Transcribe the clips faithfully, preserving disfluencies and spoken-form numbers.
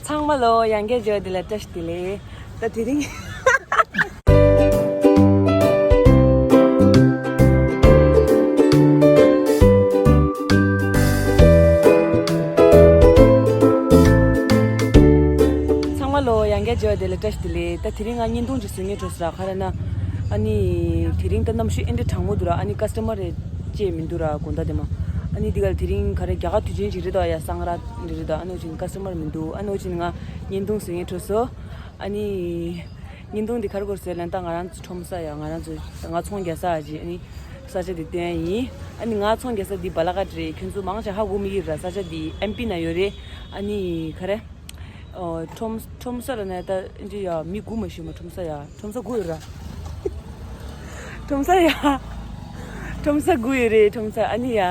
ཚང་མ་ལོ་ཡང་བསྐྱར་མཇལ་བ་དེ་ལ་བཀྲ་ཤིས་བདེ་ལེགས། ད་དེ་རིང་། ཚང་མ་ལོ་ཡང་བསྐྱར་མཇལ་བ་དེ་ལ་བཀྲ་ཤིས་བདེ་ལེགས། ད་དེ་རིང་ང་བརྙན་ཐུང་ཅིག་བཟོ་སྙིང་བྲོ་སོང་ར། ག་རེ་ན། ཨ་ནི་དེ་རིང་ད་གནམ་གཤིས་ཨེ་འདྲ་གྲང་མོ་འདུག་ར། ཨ་ནི་ཀ་སི་ཊ་མར་རེ་ཅེས་མི་འདུག་ར། དགོང་དག་དེ་མ། ཨ་ནི་འདི་ག་ལ་དེ་རིང་ག་རེ་རྒྱ་གར་དུས་ཆེན་ཅིག་རེད་དོ། ཡ་སང་ར་འདི་རེད་དོ། ཨ་ནི་འོ་ཅིན་ཀ་སི་ཊ་མར་མི་འདུག་ཨ་ནི་འོ་ཅིན་ང་བརྙན་ཐུང་བཟོ་སྙིང་བྲོ་སོང་། ཨ་ནི། བརྙན་ཐུང་འདི་ག་རེ་སྐོར་ཟེར་ལན། ད་ང་རང་ཚོ་ཁྲོམ་ས་ཡ། ང་རང་ཚོ་ང་ཚོང་རྒྱག་ས་ཅིག་ཨ་ནི་ས་ཆ་འདི་སྟོན་ཡ་ཡིན། ཨ་ནི་ང་ཚོང་རྒྱག་ས་འདི་བ་ལ་ཀ་རེད། ཁྱོད་ཚོ་མང་ཆེ་ཧ་གོ་མི་ཡིན་ར། ས་ཆ་འདི་ཨེམ་པི་ན་ཡོད་རེད། ཨ་ནི་ག་རེ། ཨོ། ཁྲོམ་ཁྲོམ་ས་ལ་ནས་ད་འདི་ཡ་མི་དགུ་མ་ཤི་མ། ཁྲོམ་ས་ཡ། ཁྲོམ་ས་དགུ་ཡོད་ར། ཁྲོམ་ས་ཡ། ཁྲོམ་ས་དགུ་ཡོད་རེད། ཁྲོམ་ས། ཨ་ནི་ཡ།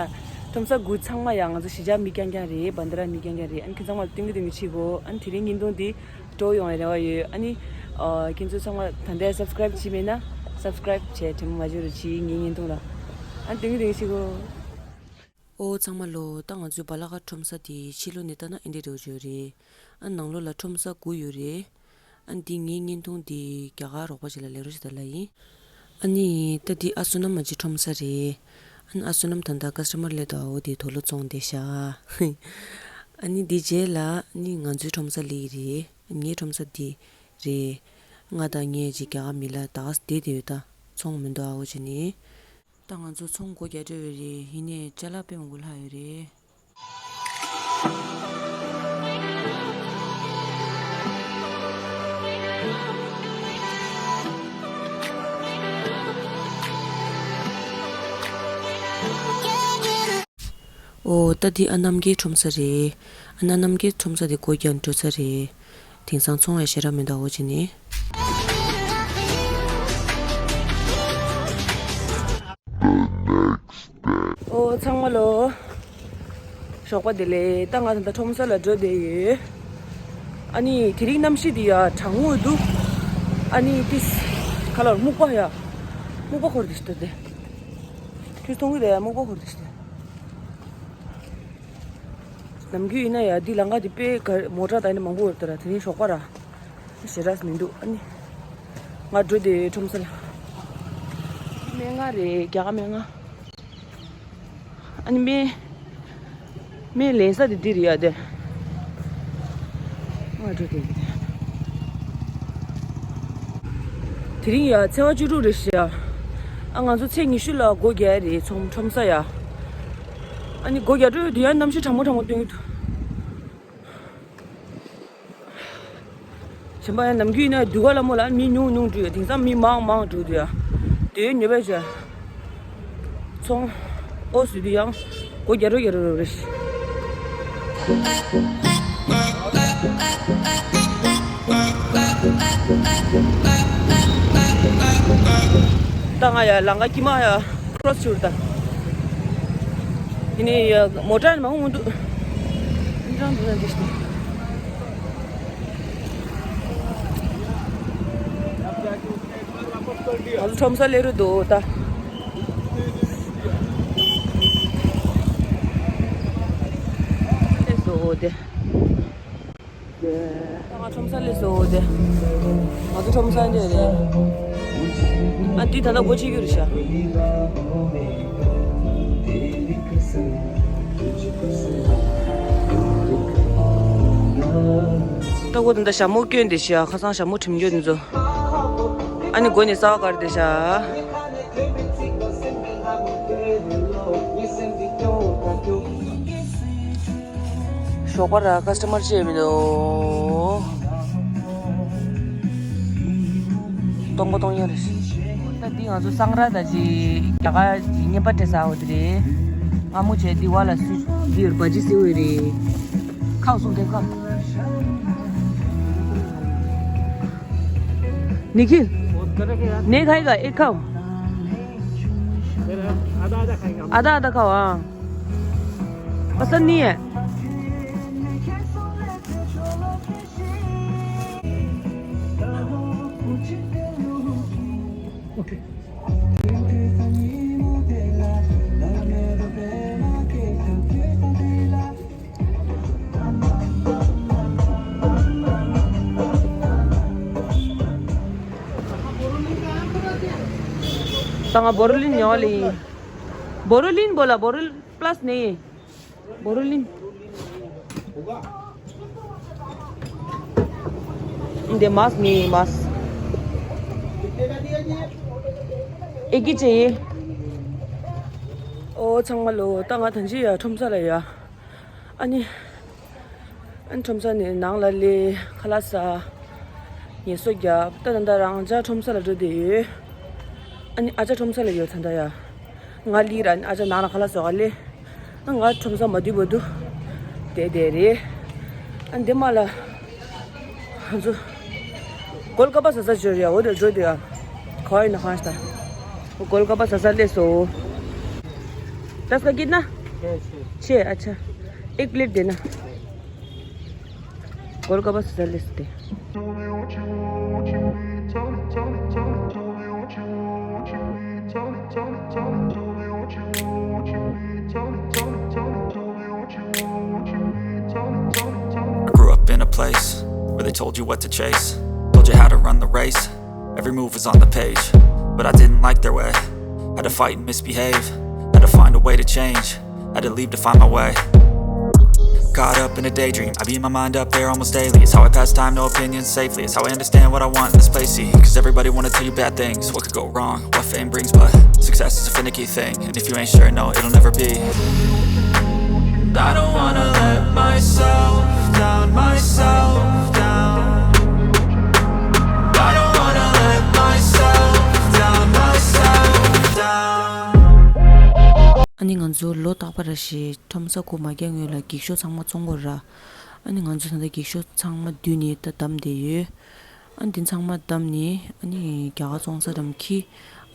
ཁྲོམ་ས་དགུ་ཚང་མ་ཡ་ང་ཚོ་གཞིས་ཆགས་མི་རྐྱང་རྐྱང་རེད། བན་དེ་ར་མི་རྐྱང་རྐྱང་རེད། ཨ་ནི་ཁྱོད་ཚང་མ་ལ་སྟོན་གི་སྟོན་གི་བྱེད་གོ། ཨ་ནི་དེ་རིང་བརྙན་ཐུང་འདི་སྤྲོ་ཡོང་བའི་རེ་བ་ཡོད། ཨ་ནི། ཨ། ཁྱེད་ཚོ་ཚང་མ་ད་ལྟ་སབ་སི་ཀ་རའིབ་བྱས་མེད་ན་སབ་སི་ཀ་རའིབ་བྱས། དྲན་པ་མ་བརྗེད་རོགས་གྱིས། ངའི་བརྙན་ཐུང་ལ། ཨ་ནི་དེང་གི་དེང་ཞིག་གོ། ཨོ་ཚང་མ་ལོ། ད་ང་ཚོའི་བ་ལ་ཀ་ཁྲོམ་ས་དེ་ཕྱི་ལོགས་ནས་ལྟ་ན་ཨེ་འདྲས་འདྲ་བོ་ཅིག་ཡོད་རེད། ཨ་ནང་ལོགས་ལ་ཁྲོམ་ས་དགུ་ཡོད་རེད། ཨ་འདི་ངའི་བརྙན་ཐུང་འདི་རྒྱ་གར་རོགས་པ་ཅིག་ལ་ལེན་རོགས་ཞེས་ད་ལ་ཡིན། ཨ་ནི་ད་འདི་ཨ་བསོད་ནམས་མ་གཅིག་ཁྲོམ་ས་རེད། ཨ་ནི་ཨ་བསོད་ནམས་ད་ལྟ་ཀ་སི་ཊ་མར་སླེབས་འདུག་ཨ་འོ་དེ་དུག་ལོག་བཙོང་བསྡད་ཤག་ཨ་ནི་འདི་རྗེས་ལ་ཨ་ནི་ང་ཚོའི་ཁྲོམ་ས་སླེབས་ཀྱི་རེད། ངའི་ཁྲོམ་ས་འདི་རེད། ང་དང་ངའི་ཅིག་རྒྱ་གར་མི་ལ་ད་ག་ས་བསྡད་དེ་ཡོད། ད་ཚོང་མི་འདུག་ཨ་འོ་བྱས་ནས། ད་ང་ཚོ་ཚོང་སྒོ་རྒྱག་འགྲོ་བའི་རེད། ཡིན་ནའི་ཅ་ལག་དཔེ་མང་པོ་ལྷག་ཡོད་རེད། ཨོ། ད་འདི་ཨ་རྣམ་རྒྱལ་ཁྲོམ་ས་རེད། ཨ་ན་རྣམ་རྒྱལ་ཁྲོམ་ས་དེ་སྒོ་རྒྱག་འགྲོ་ས་རེད། དེང་སང་ཚོང་བའི་ཞེ་དྲག་མི་འདུག་ཨ་འོ་བྱས་ནས། ཨོ་ཚང་མ་ལོ། ཞོགས་པ་བདེ་ལེགས། ད་ང་ད་ལྟ་ཁྲོམ་ས་ལ་འགྲོ་བསྡད་ཡོད། ཨ་ནི་དེ་རིང་གནམ་གཤིས་འདི་ཡ་གྲང་མོ་འདུག་ཨ་ནི་ཏིས་ཁ་ལར་སྨུག་པ་ཡ། སྨུག་པ་འཁོར་དེ་ཞིག་འདུག་སྟེ། ཁྱོད་མཐོང་གི་རེད། སྨུག་པ་འཁོར་དེ་ཞིག་སྟེ། ནམ་རྒྱུན་ཡིན་ན་ཡ་འདི་ལམ་ཁ་འདི་དཔེ་ག་མོ་ཊ་དང་ནི་མང་པོ་ཡོད་དོ་ར། དེ་རིང་ཞོགས་པ་ར། ཞེ་དྲག་མི་འདུག་ཨ་ནི། ང་འགྲོ་བསྡད་ཡོད་ཁྲོམ་ས་ལ། སྨན་ཁང་རེད། རྒྱ་གར་སྨན་ཁང་། ཨ་ནི་སྨན། སྨན་ལེན་ས་དེ་འདི་རེད་ཡ་དེ། ང་འགྲོ་བསྡད་ཡོད། དེ་རིང་ཡ་ཚེས་པ་བཅུ་དྲུག་རེད་ཤག་ཨ་ང་ཚོ་ཚེས་ཉི་ཤུ་ལ་སྒོ་རྒྱག་ཡ་རེད། ཚོང་ཁྲོམ་ས་ཡ། ཨ་ནི་སྒོ་རྒྱག་འགྲོ་ཡོད་དུས་ཡ་གནམ་གཤིས་གྲང་མོ་གྲང་མོ་སྟོན་གྱི་འདུག་གཞན་པ་ཡང་ནམ་རྒྱུན་ཡིན་ན་སྡུག་ག་ལ་མོ་ལ་མི་ཉུང་ཉུང་འགྲོ་ཡོད། དེང་སང་མི་མང་མང་འགྲོ་འདུག་ཡ། དེ་ཉོ་བས་བྱ། ཚོང་ཨོ་སུ་དུ་ཡང་སྒོ་རྒྱག་རོགས་རྒྱག་རོགས་རེད། ད་ང་ཡ་ལང་ཀ་ཀི་མ་ཡ། ཁྲོ་སི་ཆུར་ད། ཡིན་ནི་ཡ་མོ་ཊ་ནི་མང་པོ་མི་འདུག་ཨིན་ཀྲང་འདི་ན་འདི་ཞིག་ང་ཚོ་ཁྲོམ་ས་སླེབས་རུ་འདུག་ད། སླེབས་སོང་དེ། ད་ང་ཁྲོམ་ས་སླེབས་སོང་དེ། ང་ཚོ་ཁྲོམ་ས་འདི་རེད། ཨ་འདི་ད་ལྟ་སྒོ་ཕྱེ་རྒྱུ་རེད་ཤག་ད་སྒོ་དེ་འདྲ་ཞྭ་མོ་བསྐྱོན་བསྡད་ཤག་ཁ་སང་ཞྭ་མོ་འགྲིམ་རྒྱུ་དེ་ཚོ། ཨ་ནི་སྒོ་ནས་གསར་པ་བཀར་བསྡད་ཤག་ཞོགས་པ་ར་ཀ་སི་ཊ་མར་ཅིག་མི་འདུག་སྟོང་པ་སྟོང་ཡ་རེད། ད་འདི་ང་ཚོ་སང་ར་ད་ཅི་རྒྱ་གར་གྱི་བརྙན་པར་སྤྲད་ས་འོ་དེ་རེད། སྔ་མོ་བྱས་འདི་བ་ལ་སུ་འདི་ཡོད་བ་ཇི་སེ་འོ་རེད། ཁའུ་སུ་དེ་ཁའུ། निखिल, नहीं खाएगा? एक खाओ। आधा आधा खाएगा। आधा आधा खाओ, हाँ। पसंद नहीं है। ད་ང་བོ་རོ་ལིན་ཉོ་ལེ། བོ་རོ་ལིན་བོ་ལ་བོ་རོ་པ་ལ་སི་ནེ། བོ་རོ་ལིན། འདི་མཱ་སི་ནེ་མཱ་སི། ཨེ་ཀི་ཅེ་ཡེ། ཨོ་ཚང་མ་ལོ། ད་ང་ད་ཅི་ཡ་ཁྲོམ་ས་ལ་ཡ། ཨ་ནི། ཨ་ནི་ཁྲོམ་ས་ནས་ནང་ལ་སླེབས། ཁ་ལག་ཟ། ངལ་གསོ་རྒྱབ། ད་ད་ད་རང་ཅག་ཁྲོམ་ས་ལ་འགྲོ་བསྡད་ཡོད། ཨ་ནི་ཨ་ཅག་ཁྲོམ་ས་ལ་ཡོད་ད་ད་ཡ། ང་ལི་ར་ཨ་ཅག་ནང་ལ་ཁ་ལག་ཟ་ག་སླེབས། ཨ་ང་ཁྲོམ་ས་མ་བསྡུས་བ་འདུག་བསྡད་བསྡད་རེད། ཨ་འདི་མ་ལ། ང་ཚོ་गोलगप्पा ཟ་ས་འགྲོ་ཡ། འོ་དེ་འགྲོ་དེ་ཡ། ཁོ་ཡིན་ན་ཧང་ཤ་ད། गोलगप्पा ཟ་ས་སླེབས་སོ། दस का कितना? छः, छः। छः, अच्छा। एक प्लेट देना। गोलगप्पा ཟ་ས་སླེབས་སོ་དེ། I grew up in a place where they told you what to chase, told you how to run the race. Every move was on the page, but I didn't like their way. Had to fight and misbehave, had to find a way to change. Had to leave to find my way. Caught up in a daydream, I beat my mind up there almost daily. It's how I pass time, no opinions safely. It's how I understand what I want in this place. See, cause everybody wanna tell you bad things. What could go wrong? What fame brings, but success is a finicky thing. And if you ain't sure, no, it'll never be. I don't wanna let myself down, myself down. I don't wanna let myself down, myself down. ཨ་ནི་ང་ཚོ་ལོ་རྟག་པར་རེ་བཞིན་ཁྲོམ་ས་སྒོ་མ་རྒྱག་སྔོན་ལ་འགྱིག་ཤོག་ཚང་མ་བཙོང་དགོས་ར། ཨ་ནི་ང་ཚོ་ད་ལྟ་འགྱིག་ཤོག་ཚང་མ་བསྡུས་ནས་ད་བསྡམས་བསྡད་ཡོད། ཨ་ནི་འདི་ཚང་མ་བསྡམས་ནས་ཨ་ནི་རྒྱ་གར་བཙོང་ས་འགྲམ་འཁྱེར།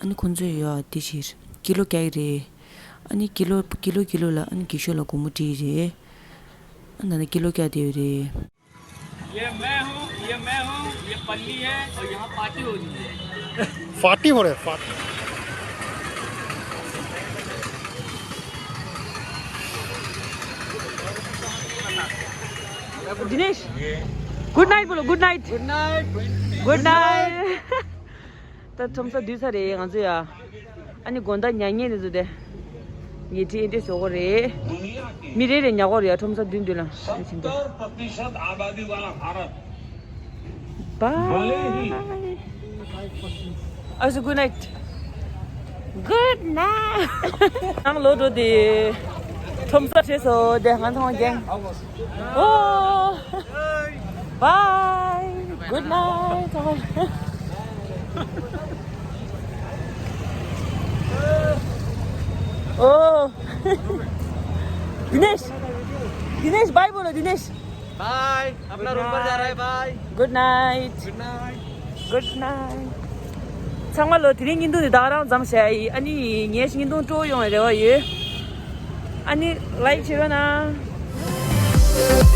ཨ་ནི་ཁོང་ཚོས་ཡོད་ཨ་འདི་ཕྱིར་ཀི་ལོ་རྒྱག་གི་རེད། ཨ་ནི་ཀི་ལོ་ཀི་ལོ་ཀི་ལོ་ལ་ཨ་ནི་འགྱིག་ཤོག་ལ་སྒོར་མོ་སྤྲད་ཀྱི་རེད། ཨ་ད་ནི་ཀི་ལོ་རྒྱག་བསྡད་ཡོད་རེད། ये मैं हूँ, ये मैं हूँ, ये पन्नी है और यहाँ पार्टी हो रही है। पार्टी हो रही है, पार्टी। दिनेश, गुड नाइट बोलो, good night. Good night. Good night. ད་ཁྲོམ་ས་བསྡུས་ཚར་རེད་ང་ཚོ་ཡ། ཨ་ནི་དགོང་དག་ཉལ་ཉལ་ནས་འདུག་སྟེ། ཉལ་ཁྲི་ཨེ་འདྲས་བཟོ་དགོས་རེད། མི་རེ་རེ་ཉལ་དགོས་རེད་ཡ། ཁྲོམ་ས་བསྡུས་འདུག་ལ། ཨ་ནི་ཕྱིན་ཏེ། Bye. Also, good night. Good night. ནང་ལོག་འགྲོ་དེ། ཁྲོམ་ས་བྱས་སོ་དེ་ང་ཚང་མ་རྒྱན། Oh, bye. Good night. Oh, Dinesh, Dinesh, bye बोलो, दिनेश। बाय। अपना रूम पर जा रहा है। Bye. Good night. Good night. Good night. ཚང་མ་ལོ། དེ་རིང་བརྙན་ཐུང་འདི་ད་ག་རང་མཚམས་བཞག་ཡིན། ཨ་ནི་ངའི་བརྙན་ཐུང་སྤྲོ་ཡོང་བའི་རེ་བ་ཡོད། ཨ་ནི་ལའིག་བྱེད་རོགས་གནང་།